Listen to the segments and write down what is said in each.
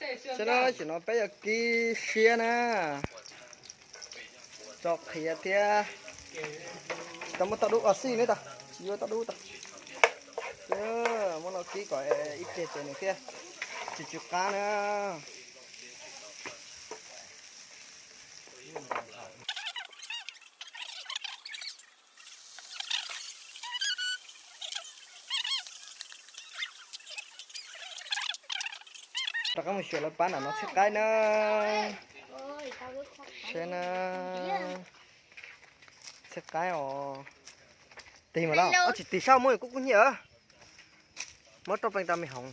Saib na, tam sim no peb yuav kib siab na. Tso qhiav thiab. Tau muab toj dub, xij ne tau, tsis yuav toj dub tau. Muab no kib kom ib pliag ces nws thiaj tsis tsw qab na. Rov qab mus xyuas lawv pab nram no txhiab qaib na. Saib na. Txhiab qaib os. Tig mas lawm, tsis tig sab muab kuj kub hnyiab. Muab roj pleej rau me hoov.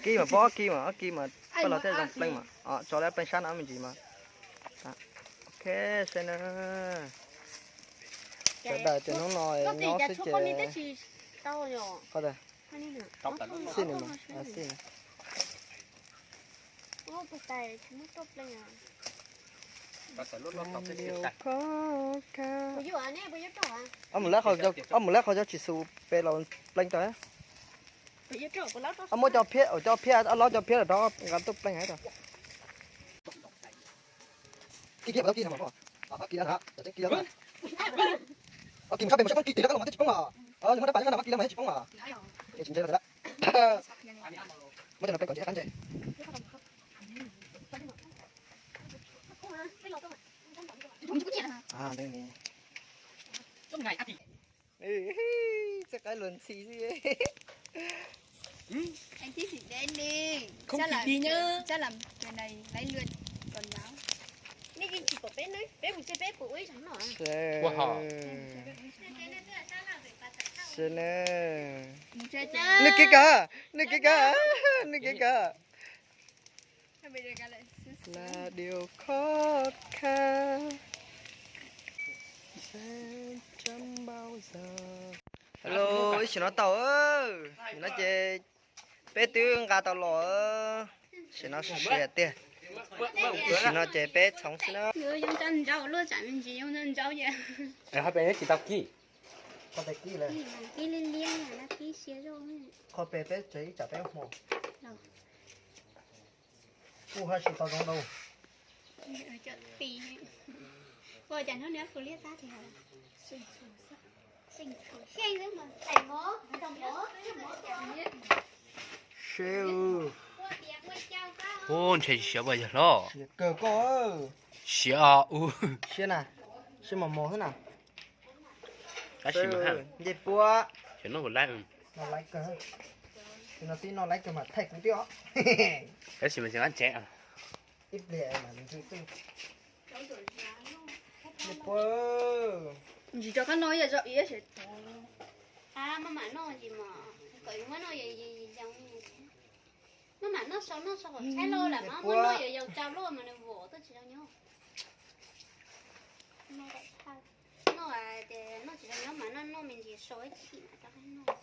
Kib mas, pom ob kib mas, ob kib mas paj los thiaj zoo pleej mas. Tso lawv pleej sab no me ntsis mas. Ok, saib na. Sawv daws ces hnub no nyob xwb ces. Xij ne mas, xij ne. Ob mus lawv qhov cov tsis xus pes los pleej tau. Ob muab cov phiab, cov phiab, ob lob cov phiab los rov nqa tuaj pleej hais tau. Kib kiag, kib no, kib no, kib no, kib no, kib mus sab peb kib tig rov qab los mas twb tsis poob os. Nws muab dab pas nyob no mas kib los mas twb tsis poob os. Tsis ntse los lawm. Muab cov no peb kom ntse qab ntse. Txoj qaib luag ntxhi xwb. Saib na. Nws kib kawg, nws kib kawg, nws kib kawg. Là điều khó khăn sẽ chẳng bao giờ. Hello, ib sim no tau, nim no ces peb twb nqa tau los, sim no siav tiag. Sim no ces peb txhoov xwb na. Qhov peb tsis tau kib. Qhov peb peb tsev ib tsam peb hmo. Kuj haj tsis tau zoo dau. Seb, ub, ntshe siav puas yog hlob? Siav kawg koj. Siav os, ub. Siav na, siav mos mos xwb na. Tab sis mas ncej puab. Xyov noj puas laib. Noj laib kawg. Tus no twb noj laib kawg mas thaij kuv thiab os. Tab sis mas tseem qab ntsev. Ib pliag mas ntsw xwb. Ncej puab. Ntsis rov qab noj ib zaug ib sab. Maj mam noj ntsis mas, kom muab noj, maj mam noj sau noj sau kom tshaib lauj, lam muab noj yog yau tsau lauj mas nws vom tuaj tsis zoo nyob. Noj ces noj tsis zoo nyob mas noj noj me ntsis sau ib chim mas rov qab noj.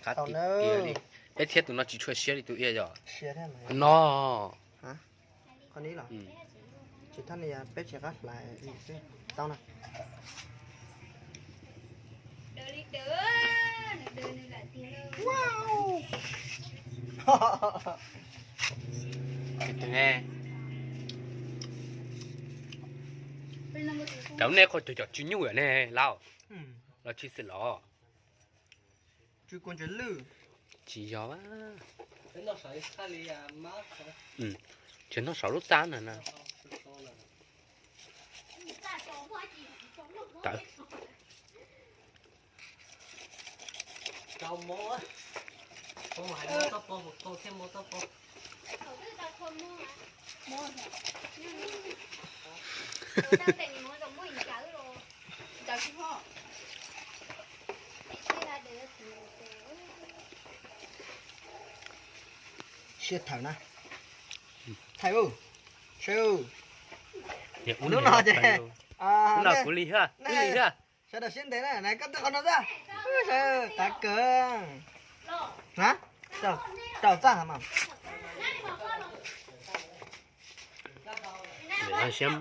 Qab tiag tiag li. Peb thiab tus no tsis tshua siab li tus ia yom. No. Qhov no los? Tsis thab ni, peb tsis qab hlais xwb. Tau na. Cov nej qhov cov cov tsw nyuj yom ne lauj? Los tsis xwm los? Tsis yog. Tsis noj saum lub txaj no na. Tawv. Siab thawm na. Thawm, saib. Hnub no ces, hnub no kuv li thiab, wb li thiab. Sawv daws siab ntev na, na koj twb qhov no xwb. Qav kawg. Rau txaj mas. Siab,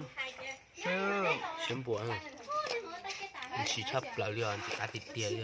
siab npua, ntshis tshaj plaws li os, ntxim qab tiag tiag li.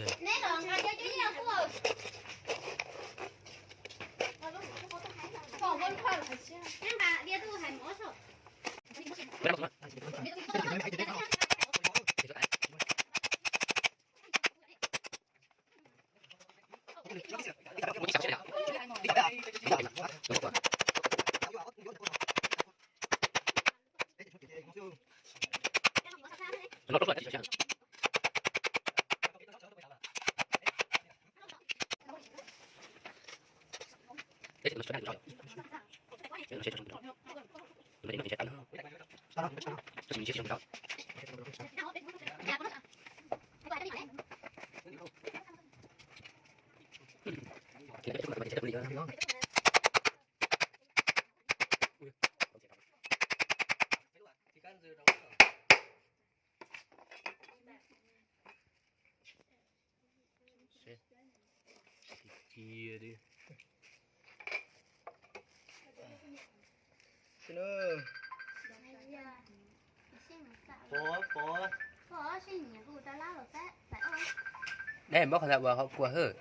Dej muab qhov ntawd ua hauv kua hwj,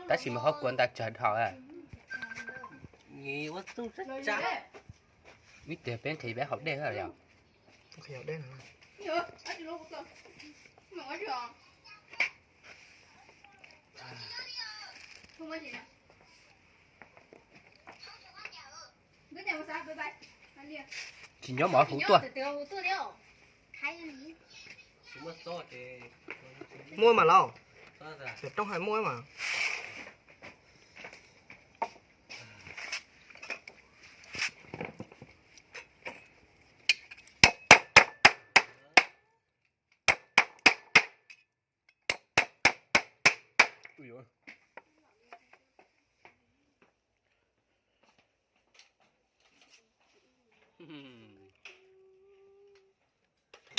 tab sis mas hauv kua ntawd tsawg dhau. Ib tiag peb nqhis peb haus dej yom. Tsis nyob mov huv tuaj. Muaj mas lauj, roob hais muaj mas.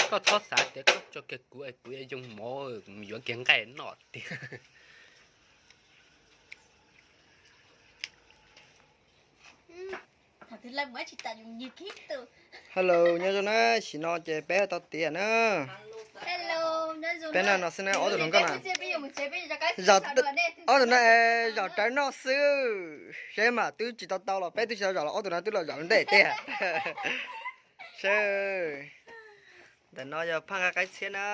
Koj txhob xav tias koj tso kiag kuv es kuv yuav yoo mov, yuav kiag nqaij noj tiag. Hello, nyob zoo na, sim no ces peb tau tiav na. Peb noj no xwb na, ob tug hluas nkauj na. Ob tug no zaum rawv noj xwb, seb mas twb tsis tau tau los peb twb tsis tau zaum los ob tug no twb los zaum ntej tiag. Seb, ntawm no yog phaj nqa qaib txhiab na,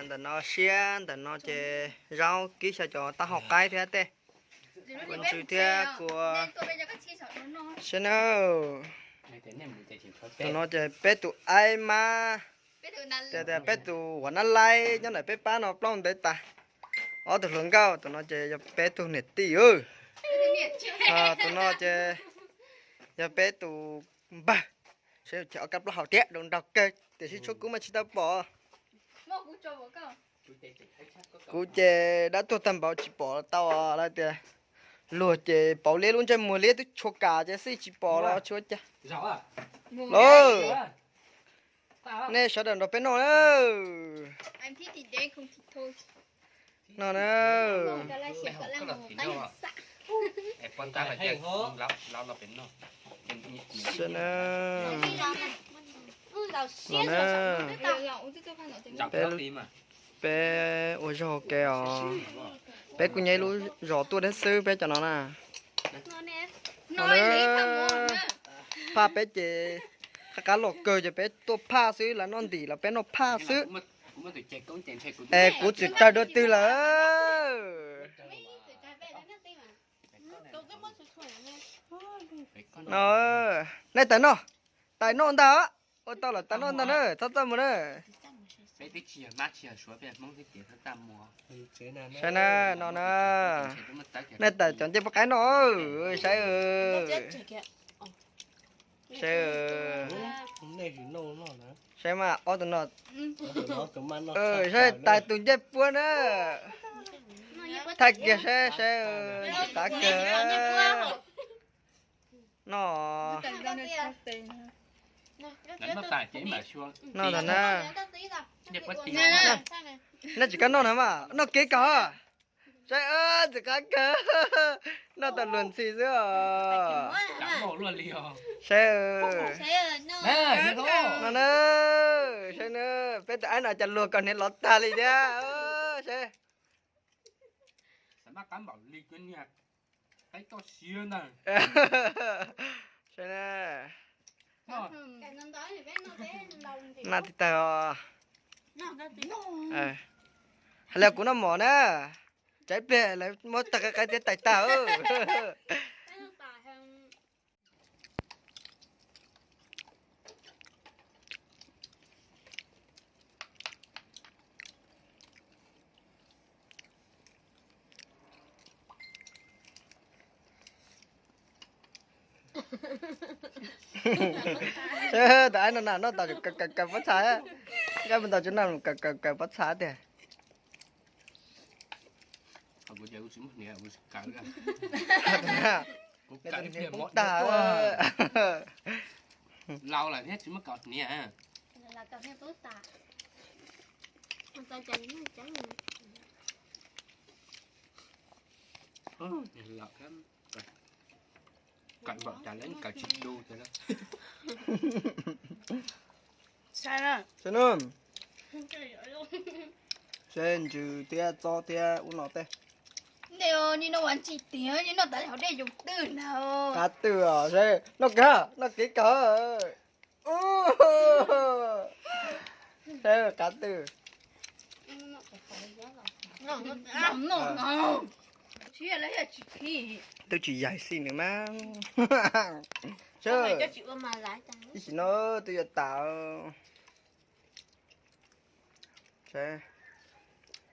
ntawm no siab, ntawm no ces zaub kib xyaw cov taub hau qaib thiab tej, kua ntsw thiab kua. Seb na, tus no ces peb tus aib mab, tias tias peb tus uas nab laib nyob ntawm peb pab no plaub ntev tas. Ob tug hluas nkauj, tus no ces yog peb tug niam tij. Tus no ces yog peb tus npawg, seb ces ob kab plaub hau thiab, zoo nraug kawg tiam sis tshuav kuv mas tsis tau pom. Kuv ces dab tuag tag npaum tsis pom tau lawm tias, luag ces pauv liab lub ntsej muag liab twb tshuav kas ces xij tsis pom los tsis ua cas. Lauj, nej sawv daws nrog peb noj na. No na. Seb na. No na. Peb, peb ua zog ua ke os. Peb kuj nyob ib lub zos tuaj thiab xwb peb cov no na. No na. Phaj peb ces qab qab los kawg ces peb tuaj phaj xwb, lawv noj ntim los peb noj phaj xwb. Es kuv txwm raws dua twg lawm. No, nej tais noj, tais noj ntag, ua tau lawm tais noj ntag na, txhob txaj muag na. Saib na, no na, nej tais cov ncej puab qaib noj, saib. Saib, saib mas ob tug no, saib tais tus ncej puab na. Thaij kiag saib, saib, ntxim qab kawg. No, no ntag na. Nej tsis kam noj na mas noj kev kawg. Saib, ntxim qab kawg. Noj tas luag ntxhi xwb os. Saib, No na, saib na, peb tus aib no cas luag kaus hniav lov tag li thiab. Saib. Saib na. Naj tib tag os. Hais li kuv noj mov na. Tsam ib pliag lawv muab tag qaib qaib thiab tais tag. Tus aib no na noj tas kaws kaws pob txha, nqaij mus ntaus tsuv noj kaws kaws kaws pob txha tiag. Poob tag. Lau lawm thiab tsis muab kaus hniav. Kaws npaum cas lawv kaws tsis du. Saib na, seb ntsws thiab txob thiab ub no tej. Ntej ni no ua ntsis tiag, ni noj tas li hauv dej yoov twg na. Qab twg os, seb noj kiag, noj kiag kawg. Seb qab twg. Twb tsis yaig xij nws mas. Ib sim no twb yuav tas.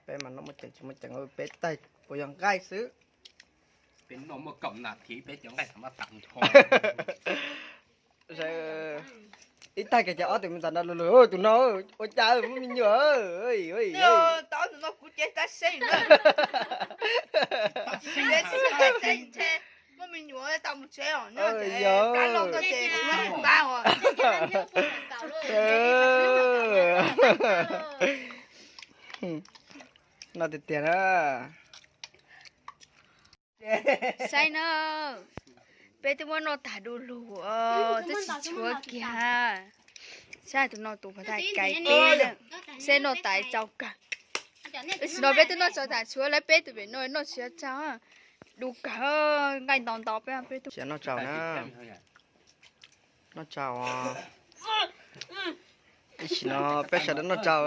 Peb mas noj muaj ceem tsis muaj ceem, peb taig puas yog nqaij xwb. Ib taig kiag ces ob tug me ntxhais no lug lug, tus no ua cas muaj me nyuam. Tau tus no kuv ces tab seb muaj me nyuam tau mus tsev os. No tiag tiag na. Saib na, peb twb muab noj tag du lug, twb tsis tshuav kiag. Saib tus no tus pov thawj kais peb, seb noj tas tau kawg. Tam sim no peb twb noj tau tas, tshuav lawv peb tus pem no noj tsis tau. Du kawg, nqaij ntau ntau peb peb tug. Noj tsau na. Noj tsau. Ib sim no peb sawv daws noj tsau,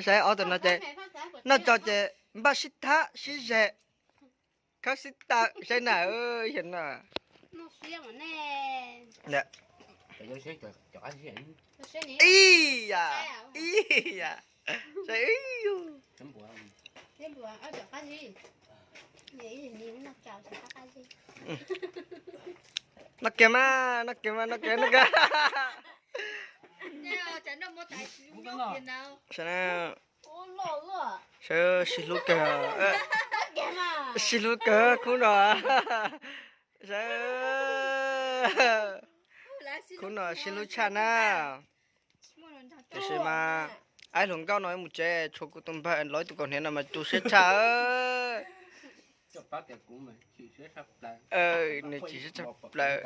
saib ob tug no ces noj tsau ces npaj sib thab sib zeg, khawb sib tawm saib na, yog na. Ib yam, ib yam, saib. Noj kiag mas, noj kiag mas, noj kiag, noj kiag. Saib na. Saib, sib hlub kawg, sib hlub kawg khub no. Saib, khub no sib hlub tshaj na. Tiam sis mas aib hluas nkauj no mus tsev tshuav kuv tus npawg lov ib tug kaus hniav no mas tu siab tshaj. Nws tsis siab tshaj plaws.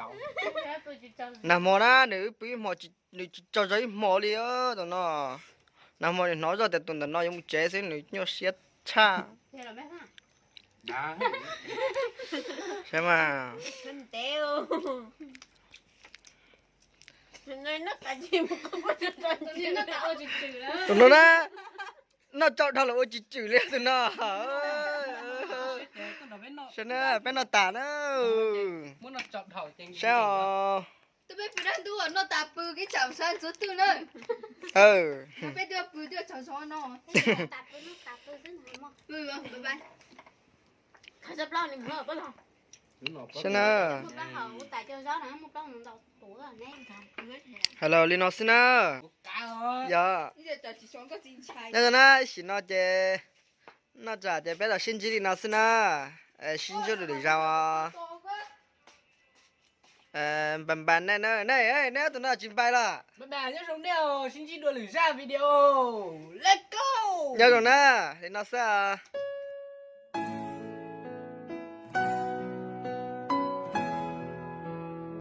Nag hmo na nws wb pw ib hmo, nws tsis tsaug zog ib hmo li tus no. Nag hmo nws hnov zoj tias tus ntawm no yuav mus tsev xwb nws nyuaj siab tshaj. Saib mas. Tus no na, noj tsau dhau los ua tsis tswm li tus no. Saib na, peb noj tas na. Saib os. Peb pw dab ntub noj tas pw ib tsam sab ntxuav twg na. Peb twb pw twb tsaug zog no. Saib na. Hais los li no xwb na. Yog, nyob zoo na, ib sim no ces noj tsau ces peb los sib ntsib li no xwb na. Sib ntsib lwm zaus. Npais npais nej na, nej ob tug no tsis npais los? Nyob zoo na, li no xwb os.